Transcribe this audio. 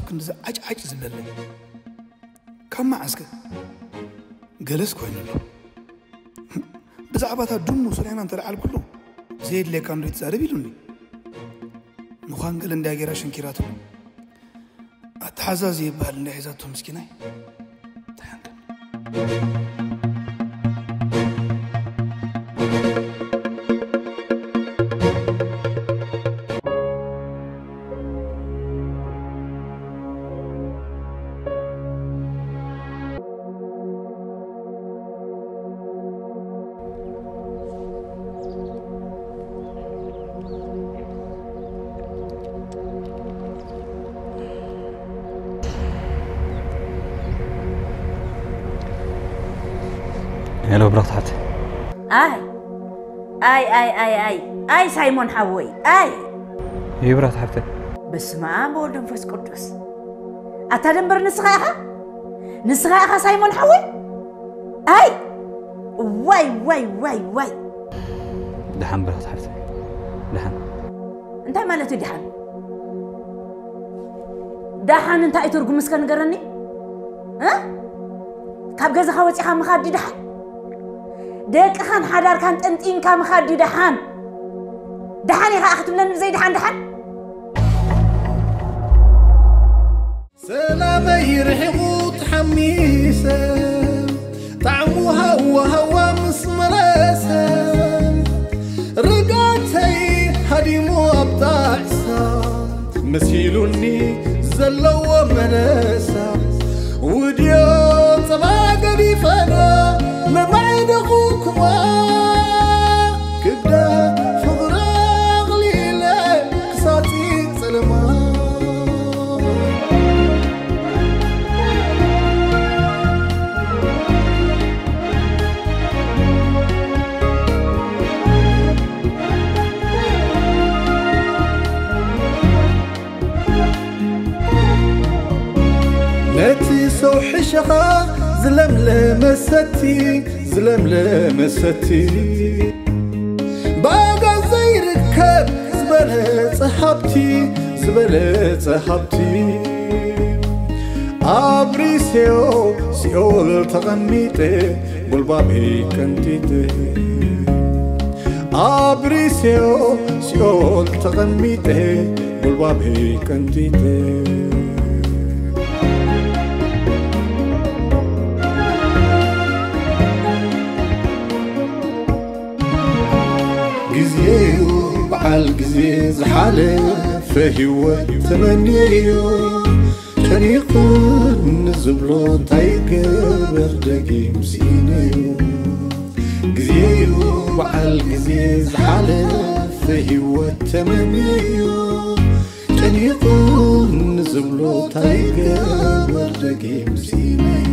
ክንድዚ ዓጭዓጭ ዝብለለይ ካብ መዓስከ? ገለስ ኮይኑ ኣሎ። ብዛዕባ እታ ድሙ ሶልያና እንተልዓልኩሉ ብዘየድልየካ እንዶ ይትዛረብ ኢሉኒ። ምዃን ገለ እንድያ ጌራ ሸንኪራትሉ። ኣተሓዛዚ ይበሃል እንድያ ሒዛቶ ምስኪናይ። ተሓንከን። ሄሎ ብራኽት ሓብቲ። ኣይ ኣይ ኣይ ኣይ ኣይ ኣይ ሳይሞን ሓወይ ኣይ ይብራት ሓብተ በስመ ኣብ ወወልድ መንፈስ ቅዱስ ኣታ ደንበር ንስኻ ኢኻ ንስኻ ኢኻ ሳይሞን ሓወይ ኣይ ዋይ ዋይ ዋይ ዋይ ደሓን ብራኽት ሓብተ ደሓን እንታይ ማለት እዩ ደሓን ደሓን እንታይ እዩ ትርጉም እስከ ንገረኒ እ? ካብ ገዛኻ ወፂኻ ምኻድ ድዩ ደሓን ደቅኻን ሓዳርካን ጠንጢንካ ምኻድ ድዩ ደሓን ደሓን ኢኻ ክትብለኒ ብዘይ ደሓን ደሓን ሰላመይ ርሒቑ ተሓሚሰ ጣዕሙ ሃዋ ሃዋ ምስ መለሰ ርጋተይ ሃዲሙ ኣብ ጣዕሳ መሲሉኒ ዘለዎ መለሳ ውድዮ ጸባ ገዲፈና መማዕደኹኩማ ክብዳ ፍቕሪ ኣቕሊለ ክሳጺ ጸለማ ነቲ ሰው ሕሸኻ ዝለምለመ ሰቲ ዝለምለመ ሰቲ ብኣጋ ዘይርከብ ዝበለጸ ሃብቲ ዝበለጸ ሃብቲ ኣብሪሴዮ ሲኦል ተቐሚጠ ጉልባበይ ቀንጢጠ ኣብሪሴዮ ሲኦል ተቐሚጠ ጉልባበይ ቀንጢጠ ግዜዩ በዓል ግዜ ዝሓለፈ ህይወት ተመንየዮ ጨኒቑኒ ዝብሎ እንታይ ገበር ደጊም ስኢነዮ ግዜዩ በዓል ግዜ ዝሓለፈ ህይወት ተመንየዮ ጨኒቑኒ ዝብሎ እንታይ ገበር ደጊም ስኢነዮ